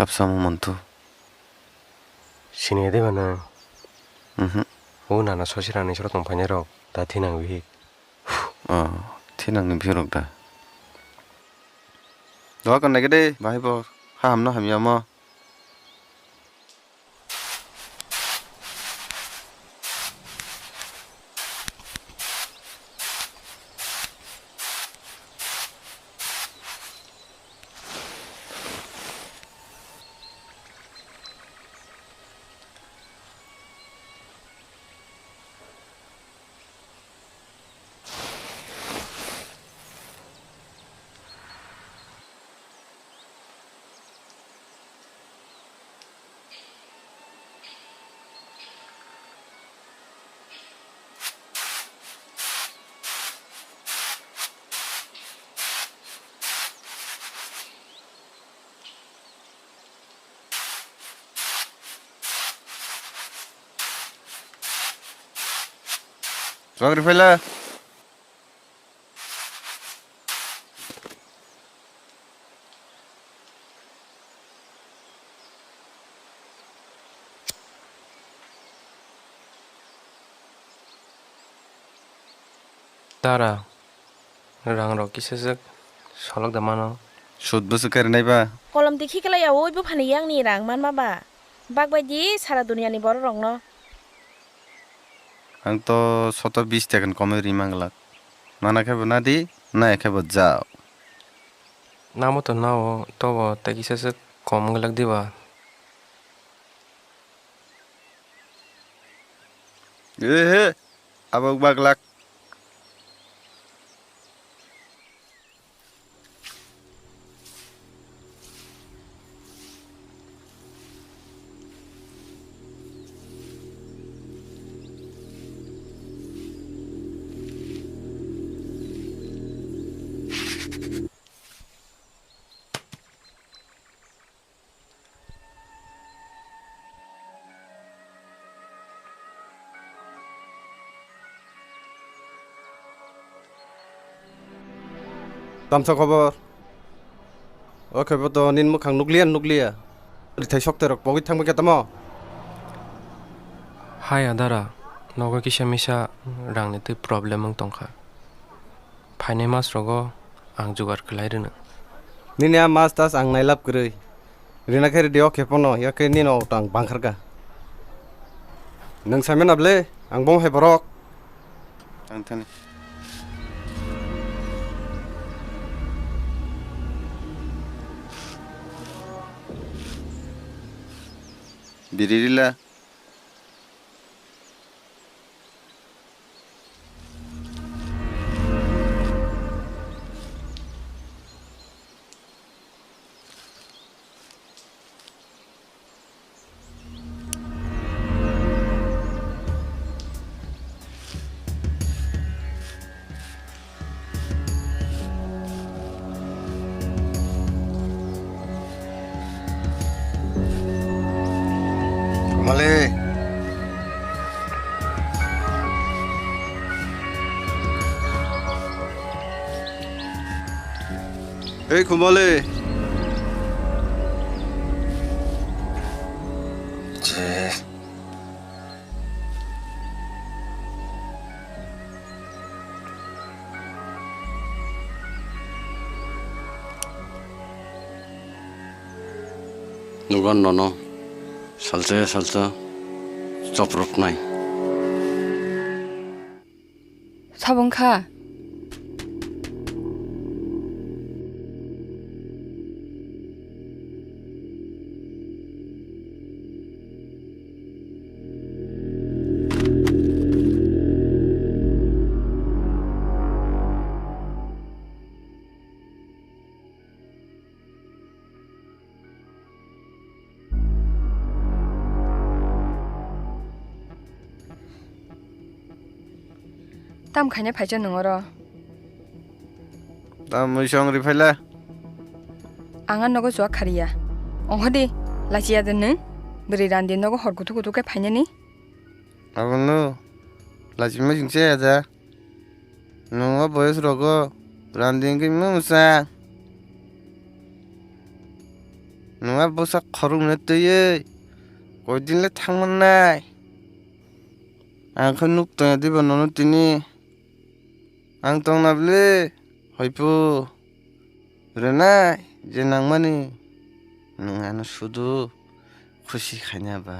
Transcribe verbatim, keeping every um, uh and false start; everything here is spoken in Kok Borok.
Lapsamo montu. Sini de bana. Mhm. O nana sosi rani soro tong phainai rok. Da thinang bihik. Oh, thinang ni bihik rok da. Doa kon nai de, bahai bo. Ha hamno hamya mo. Chwng rwphaila. Dara, rang rok kisa swk solok da mano. Sud bwswk kari nai ba? Kolom dikhi khlai ya, oi buphani yang ni rang manma ba? Bak bai di sara duniya ni borok rok no. Ang to soto bis taka ni komoi ri mang glak. Mana khe bo na di, na ya khe bo jao. Namo to nao, tobo tei kisa swk kom glak di ba? Ehe, abo wng glak. Tamsa khobor. O khe bo to nini mwkhang nukliya, nukliya. Rithai sokte rok pogwi thangbai khe tamo? Hai adara, nogo kisa misa rangni twi problem wng tongkha. Phainai mas rogo ang jugar khlai rwno. Nini a mas tas ang nailab kwrwi. Rina khe ridi o khe pono, ya khe nini o tang bangkharka. Nwng sai mano ble, ang bong hai borok. Ang thani. Biri rila. Male. Ei, Khumale. Je. Nugo nono salsa salsa choproknai. Sabo wngkha. Tam khaina phaisa nwng oro? Tam mui song ri phaila. Ang a nogo chuak khariya. Ongkhadi, lachiya de nwng? Bwrwi randi nogo hor kuthuk kuthuk khe phainani? Abono lachima singsa ya da. Nwng o boyos rogo randi wngwi mungsa. Nwng a bwsa khoroknwi twiwi koidin le thangmannai. Ang khe nuk tongya diba nono tini? Ang tongna bwle hoipo rwnai je nangmani nwng ano sudu khusi khaina ba.